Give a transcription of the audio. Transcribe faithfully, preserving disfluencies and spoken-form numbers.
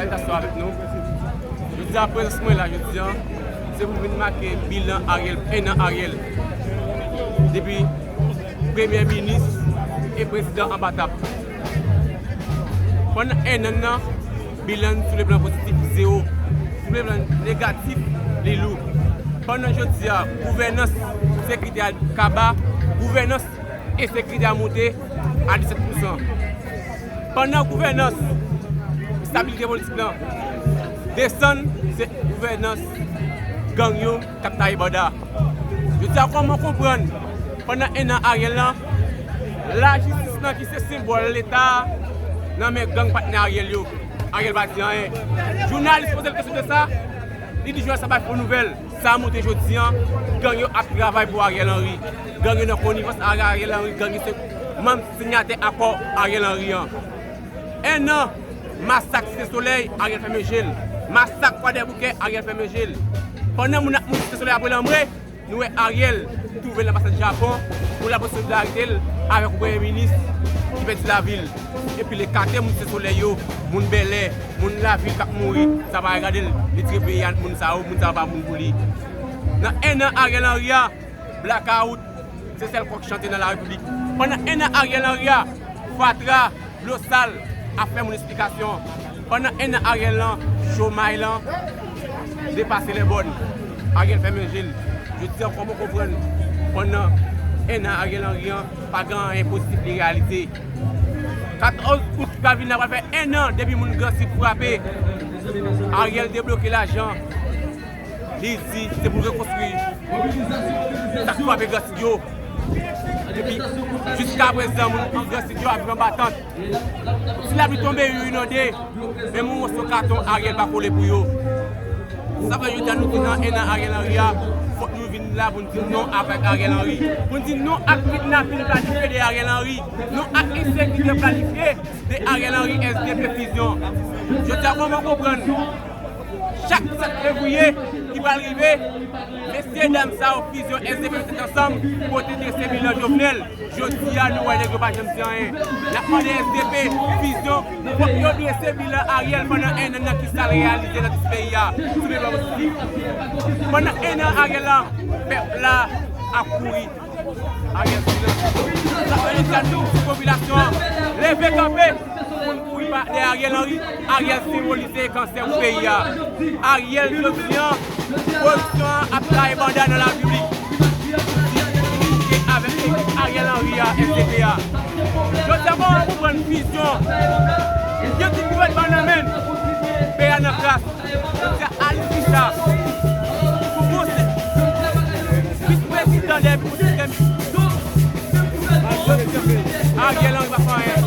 Prezidan avèk nou. Jodi a, prezans mwen la jodi a, se pou m vin make bilan Ariel, en an Ariel. Depi premye minis e prezidan anba tab. Pandan en an nan, bilan sou le plan pozitif, zewo. Sou le plan negatif, li lou. Pandan jodi a, gouvènans, sekirite a kaba, gouvènans ensekirite a monte a disèt pousan. Pandan gouvènans, estabilite politik lan desann, se gouvènans gang yo k ap taye banda. Jodi a, kòman konprann, pandan en an Ariel lan, lajistis lan ki se senbòl Leta a nan men gang patnè Ariel yo? Ariel pa di anyen. Jounalis poze l kesyon de sa, li di jounalis la bay fo nouvèl. Sa montre jodi a, gang yo ap travay pou Ariel Henry. Gang yo nan konivans ak Ariel Henry. Gang yo se manm sinyatè akò Ariel Henry an. En an, masak Site Solèy, Ariel fèmen je l. Masak Kwadèboukè, Ariel fèmen je l. Pandan moun ap mouri Site Solèy apre lanmwe, nou wè Ariel twouve l nan anbasad Japon pou l ap pote solidarite l avèk yon premye minis ki pèdi lavi l. Epi l ekate moun Site Solèy yo, moun Bèlè, moun lavil k ap mouri, sa pa regade l, li tire peyi a, moun sa yo, moun sa yo pa moun pou li. Nan en an Ariel Henry a, blakawout, se sèl kòk chante nan larepiblik. Pandan en an Ariel Henry a, fatra, dlo sal ap fè moun esplikasyon. Pandan en an Ariel lan, chomay lan depase lèbòn. Ariel fèmen je l. Jodi a, kòman w konprann pandan en an Ariel Henry an, pa gen anyen pozitif li reyalize? Katòz out ki pral vin la pral fè en an depi moun Gran Sid frape. Ariel debloke lajan. Li di se pou rekonstwi sa k frape Gran Sid yo. Epi, jiskaprezan, moun Gran Sid yo ap viv anba tant. Si lapli tonbe, yo inonde, menm yon moso katon Ariel pa kole pou yo. Sa fè jodi a nou di nan en an Ariel Henry a, fòk nou vin la pou n di non avèk Ariel Henry. Pou n di non ak kidnapin planifye de Ariel Henry, non ak ensekirite planifye de Ariel Henry, S D P, Fusion. Jodi a, kòman w konprann chak sèt fevriye ki pral rive, mesye dam sa yo, Fusion, S D P, Tèt Ansanm, pote drese bilan Jovenel. Jodi a, nou wè nèg yo pa janm di anyen. N ap mande S D P, Fusion, fòk yo drese bilan Ariel pandan en an nan ki sa l reyalize nan tout peyi a, sou le plan pozitif. Pandan en an Ariel la, pèp la ap kouri. Ariel silans. Sa fè jodi a nou di popilasyon an, leve kanpe pou n kouri pa dèyè Ariel Henry. Ariel senbolize kansè pou peyi a. Ariel jodi a, koripsyon an ap taye banda nan larepiblik. Li avèk Ariel Henry a, S D P a. Jodi a, kòman w konprann Fusion? Yo di gouvènman nan men n, peyi a nan kras. Jodi a, Alice Richard, pou konsèy, vis prezidan de pou sistèm. Ariel Henry pa fè anyen.